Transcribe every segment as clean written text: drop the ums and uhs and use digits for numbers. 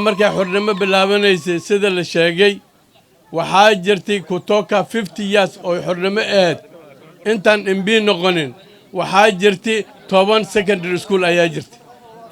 Markay xornimo bilaabanaysay, sida la sheegay, waxaa jirtay kutoka 50 years oo xornimo ahayd intaan MP noqonin, waxaa jirtay 10 secondary school ayaa jirtay,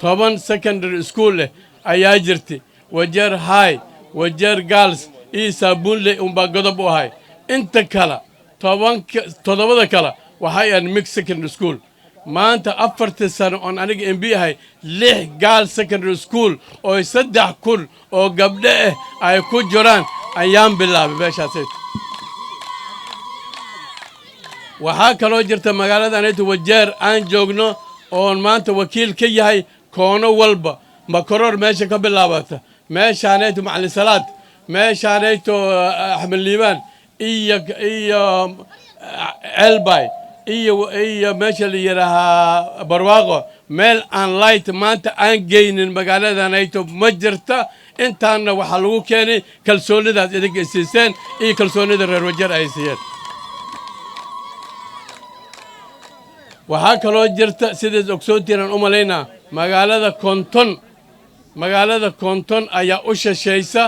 10 secondary school eh ayaa jirtay. Wajeer High, Wajeer Girls iyo Saabuunle unbaa godob u ahay. Inta kale, 10-ka, toddobada kale waxay ahayd mix secondary school. Maanta, 4-tii sano oon aniga MP ahay, lix girl secondary school oo 3000 oo gabdho ah ay ku jiraan ayaan bilaabay meeshaasayto. Waxaa kaloo jirta magaalada anayta Wajeer aan joogno oon maanta wakiil ka yahay, koono walba Makaroor meesha ka bilaabata, meeshaanayto Macalin Salaad, meeshaanayto Axmed Liibaan iyo Ceelbay iyo meesha la yidhaahaa Barwaaqo, meel aan light maanta aan geynin magaaladanayto ma jirta. Intaanna waxaa lagu keenay kalsoonidaas idinka isiiseen iyo kalsoonida reer Wajeer ay siiyeen. Waxaa kaloo jirta, sidaas ogsoontiinaan u malaynaa, magaalada 50, magaalada 50 ayaa u shashaysa.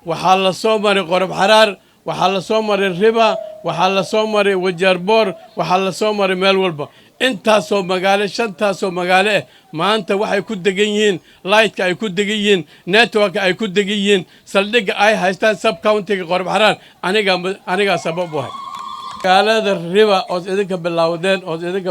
Waxaa la soo maray Qorob Xaraar, waxaa la soo maray Riba, waxaa la soo maray Wajaarboor, waxaa la soo maray meel walba. Intaasoo magaalo, shantaasoo magaalo ah, maanta waxay ku degan yihiin lightka ay ku degan yihiin, networka ay ku degan yihiin, saldhigga ay haystaan sub countyga Qorob Xaraar, anigaa sabab u ahay. Magaalada Riba ood idinka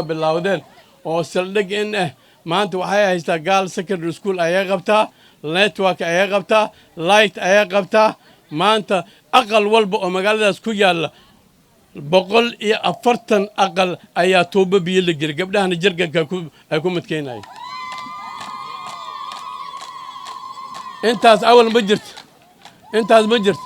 bilowdeen, oo saldhig in ah, maanta waxay haystaa girl secondary school ayay qabtaa, network ayay qabtaa, light ayay qabtaa. Maanta aqal walba oo magaaladaas ku yaalla, 140 aqal ayaa tuubo biyo la geli, gabdhahana jarganka ay ku madkeynayeen. Intaas awal ma jirto, intaas ma jirto.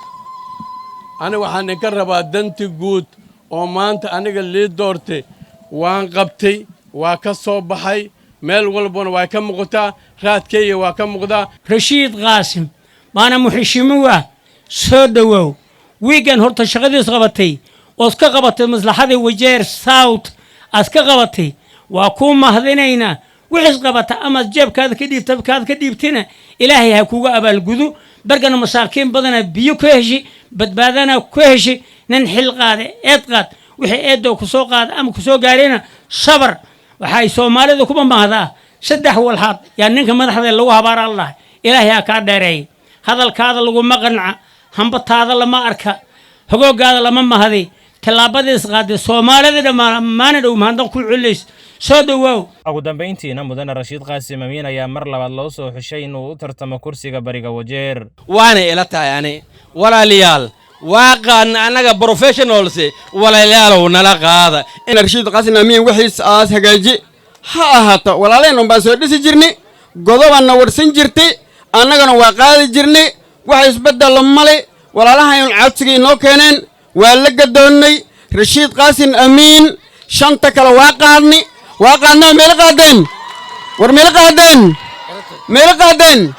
Aniga waxaan idinka rabaa danti guud oo maanta aniga lii doortay waan qabtay, waa ka soo baxay, meel walbana waa ka muuqataa, raadkayga waa ka muuqdaa. Rashiid Qaasim baana muxishimuwa, soo dhowow. Wiigan horta shaqadiis qabatay ood ka qabatay maslaxadii Wajeer South aad ka qabatay, waa kuu mahdinaynaa. Wixiis qabata amaad jeebkaada ka dhiibta, kaad ka dhiibtina, Ilaahay ha kuga abaalgudo. Bergana masaakiin badana biyo ka heshi, badbaadana ku heshi. Nin xil qaade eed qaad, wixii eedoo kusoo qaada ama kusoo gaarayna sabar. Waxay Soomaalida kuma mahdaa, saddex walxaad yaa ninka madaxda lagu habaaraa lahay: Ilaahay ha kaa dheereey, hadalkaada laguma qanca, hambataada lama arka, hogoogaada lama mahdi. Tallaabadiis qaaday Soomaalida dhammaan maana dhow mahadnaq ku celays. Soo dhowaaw. Ugu dambayntiina, mudane Rashiid Qaasim Amiin ayaa mar labaad loo soo xushay inuu u tartamo kursiga bariga Wajeer. Waanay ila tahay ani, walaalayaal, waa qaadna annaga professionals. Walaalayaalow, nala qaada. Rashiid Qaasim Amiin wixiis aas hagaaji ha ahaato. Walaaleen un baan soo dhisi jirnay, godobanna warsan jirtay, annagana waa qaadi jirnay. Wax isbeddella male. Walaalahayun codsigay noo keeneen waa la gadoonnay. Rashiid Qaasim Amiin shanta kale waa qaadni, waa qaadnay. Meelo qaadeen, war meelo qaadeen, meelo qaadeen.